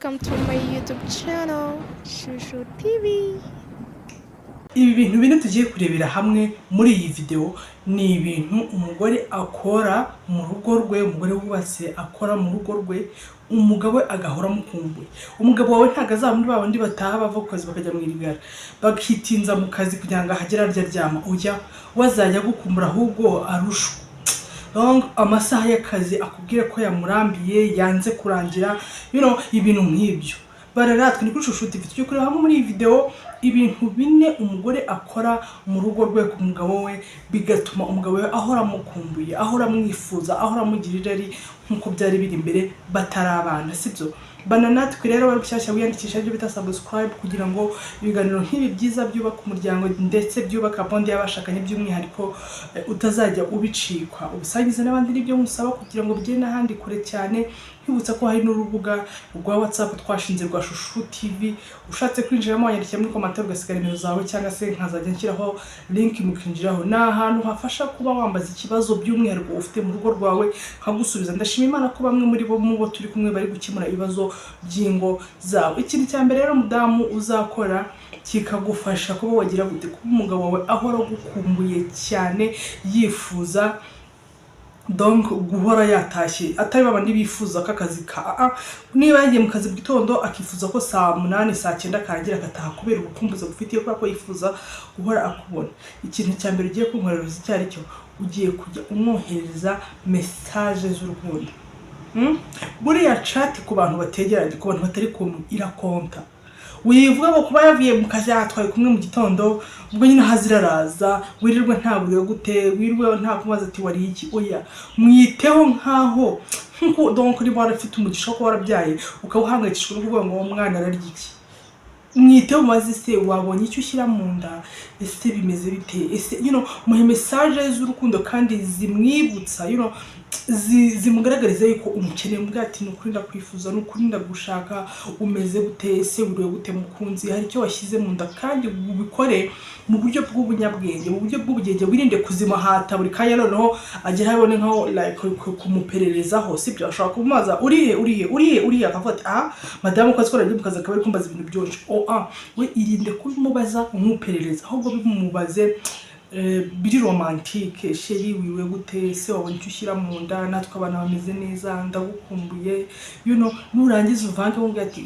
Welcome to my YouTube channel, Shushu TV. Ibi bintu bine tugiye kurebera hamwe muri iyi videwo ni ibintu umugore akora mu rugo rwe, umugore wubatse akora mu rugo rwe, umugabo we agahora amukumbuye. Umugabo wawe ntabwo azaba muri ba bandi bataha bava ku kazi bakajya mu irigara, bakitinza mu kazi kugira ngo ahagere arya aryama. Ujya wazajya agukumbura, ahubwo arushwa. Donc amasaha y'akazi akubwira ko yamurambiye, yanze kurangira, ibintu nk'ibyo. Bararatwe ni kuri Shushu TV. Tugiye kureba hamwe muri iyi video ibintu bine umugore akora mu rugo rwe ku mugabo we, bigatuma umugabo we ahora amukumbuye, ahora amwifuza, ahora amugira irari nk'uko byari biri imbere batarabana, sibyo? Bana natwe rero, bari bushyashya, wiyandikisha ibyo bita subscribe, kugira ngo ibiganiro nk'ibi byiza byubaka umuryango ndetse byubaka bond y'abashakanye by'umwihariko, utazajya ubicikwa. Ubisangize n'abandi, n'ibyo musaba kugira ngo bigere n'ahandi kure cyane. Nkwibutsa ko hari n'urubuga rwa WhatsApp twashinze rwa Shushu TV. Ushatse kwinjiramo wanyandikira muri commentaire, ugasiga nimero zawe, cyangwa se nkazajya nshyiraho link mukinjiraho. Ni ahantu hafasha kuba wambaza ikibazo by'umwihariko ufite mu rugo rwawe, nkagusubiza. Ndashima Imana ko bamwe muri bo mu bo turi kumwe bari gukemura ibibazo by'ingo zabo. Ikintu cya mbere rero mudamu uzakora kikagufasha kuba wagira gute, kuba umugabo wawe ahora agukumbuye cyane, yifuza donc guhora yatashye, atari babandi bifuza ko akazi ka niba yagiye mu kazi mu gitondo akifuza ko saa 8, saa 9 karangira agataha kubera ubukumbuzi agufitiye, kubera ko yifuza guhora akubona. Ikintu cya mbere ugiye kunkorera, uzi icyo ari cyo? Ugiye kujya umwohereza message z'urukundo. Buriya chat ku bantu bategeranye, ku bantu batari kumwe, irakonta. Wivuga ngo kuba yavuye mu kazi yatwaye kumwe mu gitondo, ubwo nyine ahazira araza, wirirwe nta buryo gute, wirirwe nta kumubaza ati "Wariye iki?" Oya, mwiteho nkaho nkuko donc niba warafite umugisha wo kuba warabyaye, ukaba uhangayikishijwe no kuvuga ngo uwo mwana ararya iki. Mwiteho, mubaze: "Ese wabonye icyo ushyira mu nda? Ese bimeze bite?" Ese muhe message z'urukundo kandi zimwibutsa, zimugaragariza yuko umukeneye. Mubwira ati: "Ni ukuri ndakwifuza, ni ukuri ndagushaka, umeze gute? Ese wiriwe gute mukunzi? Hari icyo washyize mu nda?" Kandi ubikore mu buryo bw'ubunyabwenge, mu buryo bw'ubugenge. Wirinde kuzimuhata buri kanya, noneho agera abone nkaho like kumupererezaho, sibyo? Ashobora kumubaza: "Urihe, urihe, urihe, urihe?" Akavuga ati: "Ah, madamu ko azikora mu kazi, akaba ari kumbaza ibintu byinshi." O ah, we irinde kubimubaza umuperereza, ahubwo bimubaze biri romantique: "Chéri, wiwe gute? Ese wabonye icyo ushyira mu nda? Natwe abana bameze neza, ndagukumbuye." Nurangiza uvange wumve ati: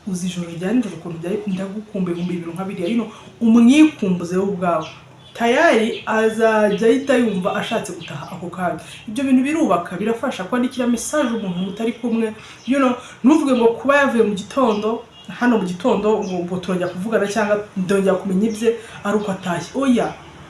"Uzi ijoro rya nijoro ukuntu byari? Ndagukumbuye, nkumbuye ibintu nka biriya." Umwikumbuze wowe ubwawe, tayari azajya ahita yumva ashatse gutaha ako kanya. Ibyo bintu birubaka, birafasha. Kwandikira message umuntu mutari kumwe, ntuvuge ngo kuba yavuye mu gitondo hano mu gitondo ngo turajya kuvugana cyangwa ndongera kumenya ibye ari uko atashye. Oya,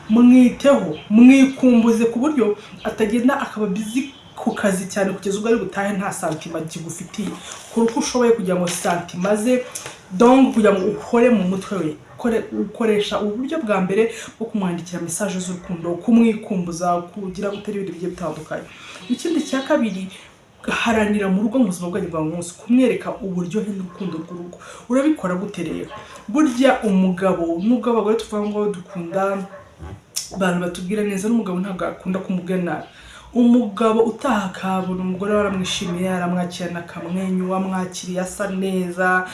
mwiteho, mwikumbuze ku buryo atagenda akaba busy ku kazi cyane kugeza ubwo ari butahe nta sentiment kigufitiye. Kora uko ushoboye kugira ngo sentiment ze, donc kugira ngo uhore mu mutwe we. Ukoresha uburyo bwa mbere bwo kumwandikira message z'urukundo, kumwikumbuza, kugira gutera ibintu bigiye bitandukanye. Ikindi cya kabiri, haranira mu rugo, mu buzima bwanyu bwa buri munsi, kumwereka uburyohe n'urukundo rw'urugo. Urabikora gute rero? Burya umugabo, nubwo abagore tuvuga ngo dukunda abantu batubwira neza, n'umugabo ntabwo akunda kumubwira nabi. Umugabo utaha akabona umugore we aramwishimiye, aramwakirana akamwenyu, amwakiriye asa neza,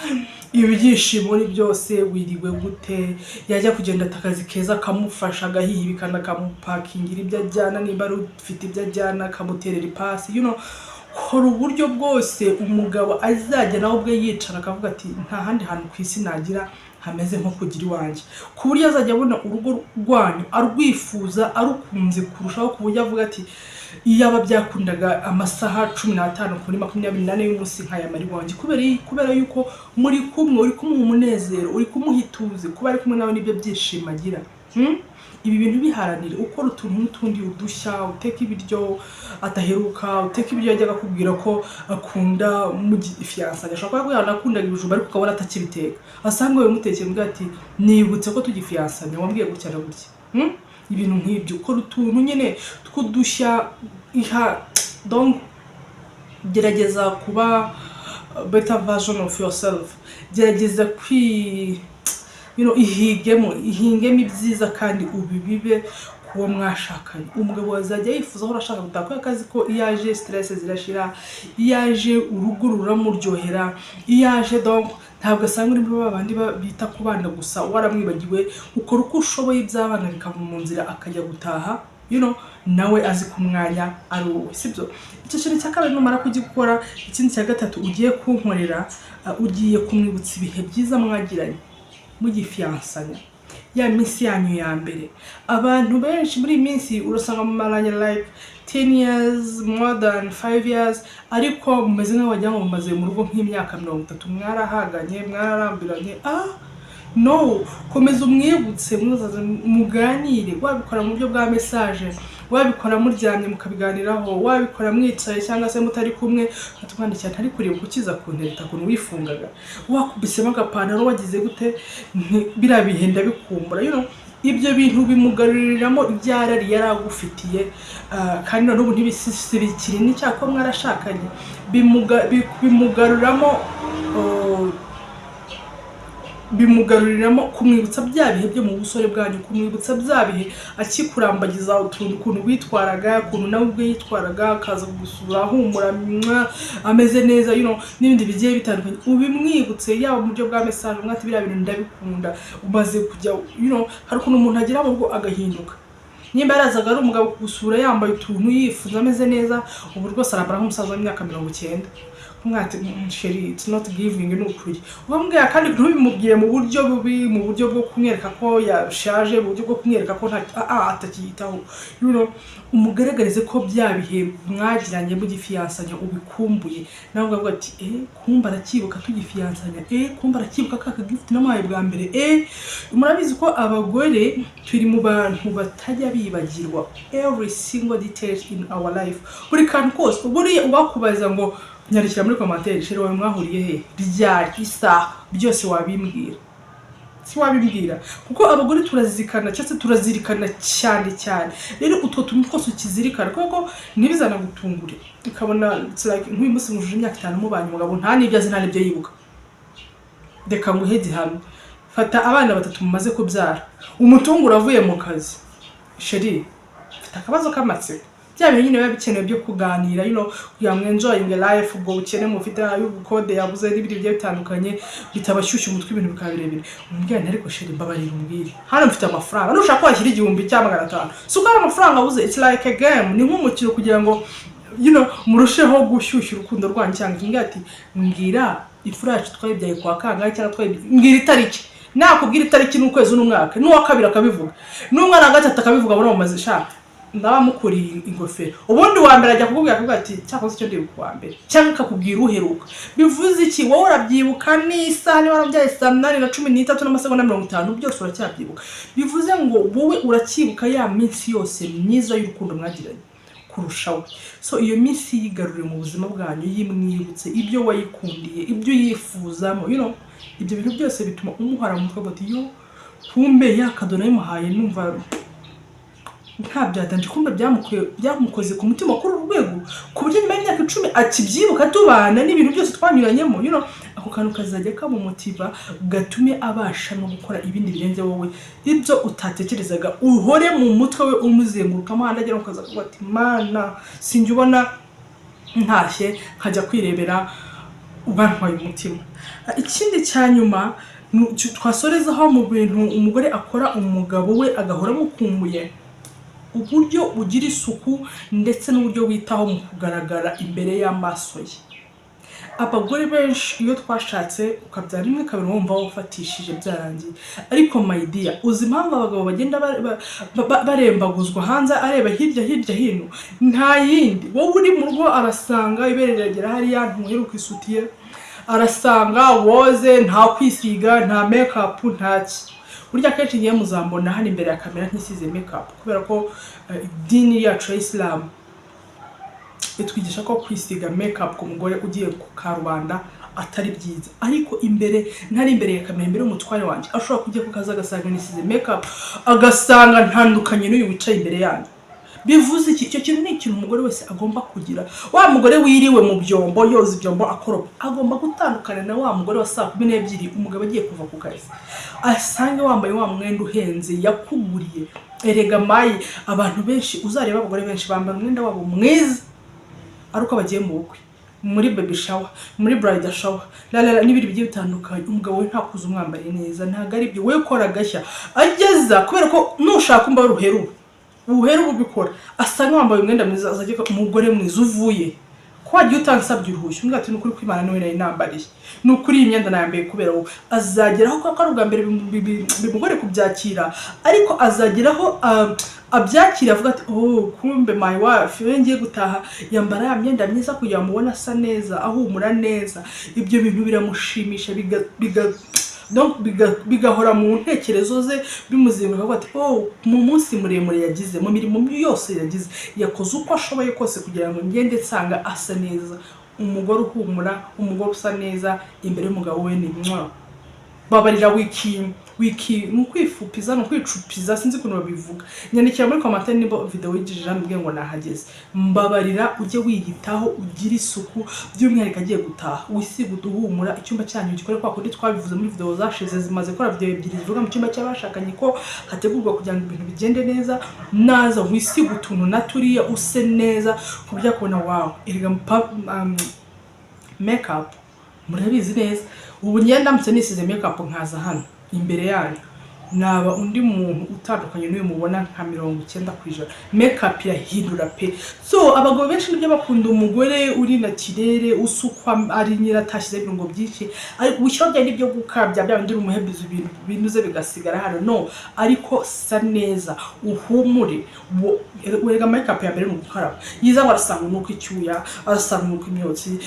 ibyishimo ni byose: "Wiriwe gute?" Yajya kugenda ata akazi keza, akamufasha, agahihibikana, akamupakingira ibyo ajyana niba ari ufite ibyo ajyana, akamuterera ipasi. Kora uburyo bwose umugabo azajya nawe ubwe yicara akavuga ati: "Nta handi hantu ku isi nagira hameze nko kugira iwanjye", ku buryo azajya abona urugo rwanyu arwifuza, arukunze kurushaho, ku buryo avuga ati: "Iyaba byakundaga amasaha 15 kuri 24 y'umunsi nkayamara iwanjye", kubera yuko muri kumwe, uri kumuha umunezero, uri kumuha ituze. Kuba ari kumwe nawe nibyo byishimo agira. Ibi bintu biharanire. Ukora utuntu n'utundi udushya, uteka ibiryo adaheruka, uteka ibiryo yajyaga akubwira ko akunda mu fiançailles. Ashobora kuba yanakundaga ibijumba, ariko ukabona atakibiteka, asanga wowe mutekeye, mbwira ati: "Nibutse ko tugifiyansanya wambwiye gutya na gutya." Ibintu nk'ibyo, ukora utuntu nyine tw'udushya, iha donc gerageza kuba better version of yourself. Gerageza kwi ihigemo, ihingemo ibyiza kandi ubibibe ku kuwo mwashakanye. Umugabo azajya yifuza ahora ashaka gutaha kubera ko azi ko iyo aje stress zirashira, iyo aje urugo ruramuryohera, iyo aje donc ntabwo asanga uri muri ba bandi bita ku bana gusa waramwibagiwe. Ukora uko ushoboye iby'abana bikava mu nzira, akajya gutaha nawe azi ko umwanya ari uwe, sibyo? Icyo kintu cya kabiri numara kugikora, ikindi cya gatatu ugiye kunkorera, ugiye kumwibutsa ibihe byiza mwagiranye mugifiyansanya, ya minsi yanyu ya mbere. Abantu benshi muri iyi minsi urasanga mumaranye like 10 years, more than 5 years, ariko mumeze nk'aho wagira ngo mumaze mu rugo nk'imyaka 30. Mwarahaganye, mwararambiranye. Ah no, komeza umwibutse, muzaze muganire. Wabikora mu buryo bwa message, wabikora muryamye mukabiganiraho, wabikora mwicaye cyangwa se mutari kumwe, ukatwandikira ntari kureba ukiza kuntereta, ukuntu wifungaga, wakubisemo agapantaro, wagize gute. Biriya bihe ndabikumbura. Ibyo bintu bimugaruriramo ibyarari yari agufitiye, kandi noneho ubu ntibisibikiri n'icyaha ko mwarashakanye. Bimugaruramo, bimugaruriramo kumwibutsa bya bihe byo mu busore bwanyu, kumwibutsa bya bihe akikurambagiza utuntu, ukuntu witwaraga, ukuntu nawe ubwe yitwaraga, akaza kugusura ahumura mwa, ameze neza, n'ibindi bigiye bitandukanye. Ubimwibutse yaba mu buryo bwa message, umwati biriya bintu ndabikunda, umaze kujya hari ukuntu umuntu agera mu rugo agahinduka. Nimba yarazaga ari umugabo kugusura yambaye utuntu, yifuza, ameze neza, ubu rwose arambara nk'umusaza w'imyaka 90. Mwati chéri, it's not giving." Ni ukuri ubambwira, kandi ntubimubwire mu buryo bubi, mu buryo bwo kumwereka ko yashaje, mu buryo bwo kumwereka ko nta atakiyitaho. Umugaragarize ko bya bihe mwagiranye mugifiyansanya ubikumbuye, nawe ukavuga ati: "Eh, kumba aracyibuka tugifiyansanya, eh, kumba aracyibuka ka kagift namuhaye bwa mbere." Eh, murabizi ko abagore turi mu bantu batajya bibagirwa every single detail in our life, buri kantu kose. Buriya uwakubaza ngo nyandikira muri commentaire chéri wawe mwahuriye he, ryari, isaha, byose wabimbwira. Si wabimbwira? Kuko abagore turazirikana, cyangwa se turazirikana cyane cyane. Rero utwo tuntu twose ukizirikana, kuko ntibizanagutungure ukabona it's like nk'uyu munsi mujuje imyaka 5 mubanye, umugabo nta n'ibyo azi, nta n'ibyo yibuka. Reka nguhe gihamya. Fata abana batatu mumaze kubyara, umutungure avuye mu kazi: "Chéri, mfite akabazo k'amatsiko." Bya bintu nyine biba bikenewe byo kuganira, kugira ngo enjoying life, ubwo bukene mufite, y'ubukode yabuze n'ibindi bigiye bitandukanye, bitabashyushya umutwe, ibintu bikaba birebire. Umubwira nti: "Ariko chéri, mbabarira umbwire, hano mfite amafaranga, nushaka ko washyira 1000 cyangwa 500, si uko ari amafaranga abuze." It's like a game, ni nk'umukino kugira ngo murusheho gushyushya urukundo rwanyu. Cyangwa umbwira ati: "Mbwira, imfura yacu twayibyaye kwa kangahe?" Cyangwa twayibyaye, mbwira itariki. Nakubwira itariki n'ukwezi n'umwaka, n'uwa kabiri akabivuga, n'umwana wa gatatu akabivuga, muri mumaze sha ndaba mukuriye ingofero. Ubundi wa mbere ajya kukubwira, akavuga ati: "Cyakoze icyo ndibuka uwa mbere," cyangwa akakubwira uheruka. Bivuze iki? Wowe urabyibuka n'isaha, niba warabyaye saa 8:13 n'amasegonda 50, byose uracyabyibuka. Bivuze ngo wowe uracyibuka ya minsi yose myiza y'urukundo mwagiranye kurushaho. So iyo minsi yigaruriye mu buzima bwanyu, yimwibutse ibyo wayikundiye, ibyo uyifuzamo. Ibyo bintu byose bituma umuhara mu mutwe, avuga ati: "Yo, kumbe ya kado nayimuhaye numva nta byatanje, kumbe byamukoze ku mutima kuri uru rwego, ku buryo nyuma y'imyaka 10 akibyibuka tubana n'ibintu byose twanyuranyemo." Ako kantu kazajya kamumotiva, gatume abasha no gukora ibindi birenze wowe ibyo utatekerezaga. Uhore mu mutwe we umuzengurukamo, ahandi agera ukaza kuvuga ati: "Mana, sinjya ubona ntashye nkajya kwirebera ubantwaye umutima." Ikindi cya nyuma twasorezaho mu bintu umugore akora umugabo we agahora amukumbuye: uburyo ugira isuku ndetse n'uburyo witaho mu kugaragara imbere y'amaso ye. Abagore benshi iyo twashatse, ukabyara rimwe, kabiri, wumva wafatishije byarangiye. Ariko my dear, uzi impamvu abagabo bagenda barembaguzwa hanze, areba hirya hirya hino? Nta yindi. Wowe uri mu rugo, arasanga ibere riragera hariya, ntuheruka isutiye, arasanga woze, nta kwisiga, nta makeup, ntaki. Burya akenshi ngiye muzambona hano imbere ya kamera ntisize makeup, kubera ko idini yacu ya Isilamu itwigisha ko kwisiga makeup ku mugore ugiye ku karubanda atari byiza. Ariko imbere, ntari imbere ya kamera, imbere y'umutware wanjye, ashobora kujya ku kazi agasanga nisize makeup, agasanga ntandukanye n'uyu wicaye imbere yanyu. Bivuze iki? Icyo kintu ni ikintu umugore wese agomba kugira. Wa mugore wiriwe mu byombo, yoza ibyombo, akoropa, agomba gutandukana na wa mugore wa saa 12 umugabo agiye kuva ku kazi, asange wambaye wa mwenda uhenze yakuguriye. Erega mayi, abantu benshi, uzareba abagore benshi bambara umwenda wabo mwiza ari uko bagiye mu bukwe, muri baby shower, muri bridal shower, la la la, n'ibindi bigiye bitandukanye. Umugabo we ntakuze umwambariye neza, ntabwo ari byo. We kora agashya ageza, kubera ko nushaka umva ruhera ubu ubuhera ubu ubikora, asanga wambaye umwenda mwiza, azajya umugore mwiza uvuye ko wagiye utansabye uruhushya, umbwira ati: "Ni ukuri kw'Imana niwe nari nambariye, ni ukuri iyi myenda nayambaye kubera wowe." Azageraho, kuko ari ubwa mbere bimugore kubyakira, ariko azageraho abyakira, avuga ati: "Oh, kumbe my wife iyo ngiye gutaha yambara ya myenda myiza kugira ngo mubone asa neza, ahumura neza." Ibyo bintu biramushimisha, donc bigahora mu ntekerezo ze, bimuzenguruka, avuga ati: "Oh, mu munsi muremure yagize, mu mirimo yose yagize, yakoze uko ashoboye kose kugira ngo ngende nsanga asa neza." Umugore uhumura, umugore usa neza imbere y'umugabo we ni mwa babarira. Wiki wiki ni ukwifupiza, ni ukwicupiza, sinzi ukuntu babivuga. Nyandikira muri commentaire niba video yigejeje hano, ubwiye ngo nahageze. Mbabarira ujye wiyitaho, ugire isuku, by'umwihariko agiye gutaha, wisiga uduhumura, icyumba cyanyu gikore kwa kundi twabivuze muri video zashize. Zimaze gukora video ebyiri zivuga mu cyumba cy'abashakanye ko hategurwa kugira ngo ibintu bigende neza. Naza wisiga utuntu na turiya, use neza ku buryo akubona: "Wow." Erega makeup murabizi neza. Ubu njye ndamutse nisize makeup nkaza hano imbere yanyu, naba undi muntu utandukanye n'uyu mubona nka 90%. Makeup irahindura pe. So abagabo benshi nibyo bakunda, umugore uri naturelle, usukwa, ari nyiratashyize ibirungo byinshi, ariko wishyiraho bya bindi byo gukabya, bya bindi uri umuhebiza, ibintu binuze bigasigara hano. No ariko sa neza, uhumure. Werega makeup ya mbere ni ugukaraba. Yiza ngo arasanga unuka icyuya, arasanga unuka imyotsi,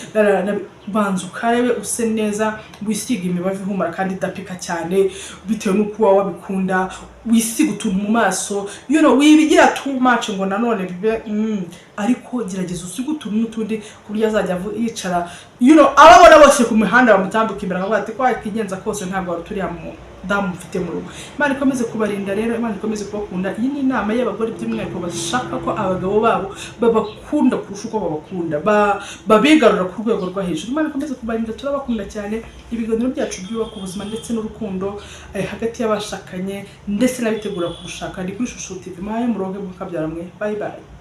banza ukarabe, use neza, wisiga imibavu ihumura kandi idapika cyane bitewe n'uko uba wabikunda, wisiga utuntu mu maso, wibigira too much ngo nanone bibe ariko gerageza usige utuntu n'utundi ku buryo azajya yicara, ababona bose ku mihanda bamutambuka imbere akavuga ati: "Kwa kigenza kose ntabwo wari turiya mudamu mfite mu rugo." Imana ikomeze kubarinda rero, Imana ikomeze kubakunda. Iyi ni inama y'abagore by'umwihariko bashaka ko abagabo babo babakunda kurusha uko babakunda, babigarura ku rwego rwo hejuru. Imana ikomeze kubarinda, turabakunda cyane. Ibiganiro byacu byubaka ubuzima ndetse n'urukundo hagati y'abashakanye ndetse n'abitegura kurushaka. Ni kuri Shusho TV. Muhaye muronke mukabyara mwe. Bye bye.